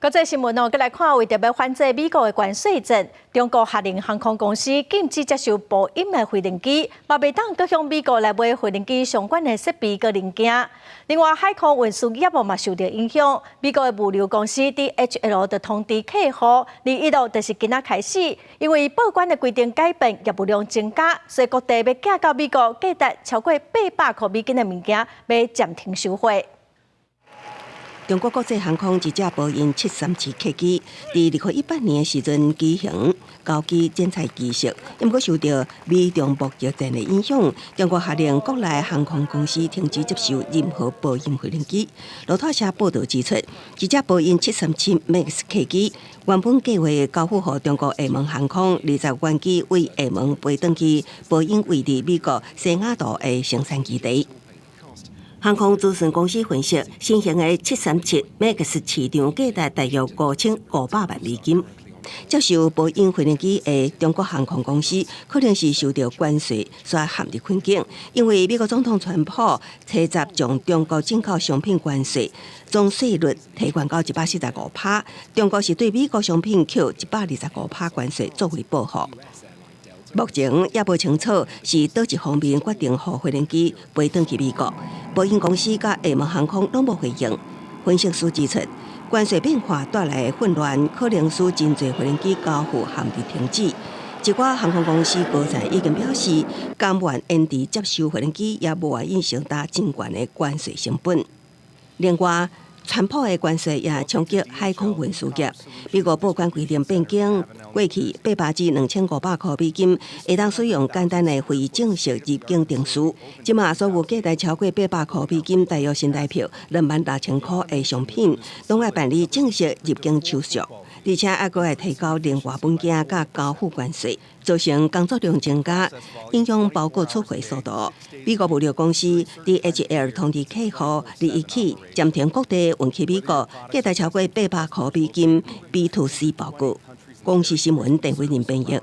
國際新聞哦，閣來看，為著欲反制美國的關稅戰，中國客運航空公司禁止接受波音的飛行機，嘛袂當閣向美國來買飛行機相關的設備佮零件。另外，海空運輸業務嘛受著影響，美國的物流公司 DHL 就通知客戶，21號就是今仔開始，因為報關的規定改變，業務量增加，所以各地欲寄到美國價值超過800塊美金的物件，欲暫停收貨。中國國際航空一架波音737客機，佇2018年的時陣舉行交機剪彩儀式，毋過受著美中貿易戰的影響，中國下令國內航空公司停止接受任何波音飛行機。路透社報導指出，這架波音七三七 MAX 客機原本計劃交付予中國廈門航空，20原機對廈門飛轉去波音位佇美國西雅圖的生產基地。航空諮詢公司分析，新型的七三七 MAX 市場價值大約5500萬美金。接受波音飛行機的中國航空公司可能是受著關稅所陷入困境，因為美國總統川普初十將中國進口商品關稅總稅率提懸到145%，中國是對美國商品扣125%關稅作為報復。目前猶無清楚是佗一方面決定予飛行機飛轉去美國，波音公司佮廈門航空攏無回應。分析師指出，關稅變化帶來的混亂，可能使真濟飛行機交付陷入停止。一寡航空公司高層已經表示，甘願延遲接收飛行機，也無願意承擔真懸的關稅成本。另外，川普的關稅也衝擊海空運輸業。美國報關規定變更，過去800至2500塊美金會當使用簡單的非正式入境程序，這馬所有價值超過八百塊美金，大約新台幣26,000塊的商品，攏愛辦理正式入境手續，而且猶閣愛提交另外文件佮交付關稅，造成工作量增加，影響包裹出貨速度。美國物流公司 DHL 通知客戶，21起暫停各地運去美國價值超過八百塊美金 B to C 包裹。公視新聞鄧偉仁編譯。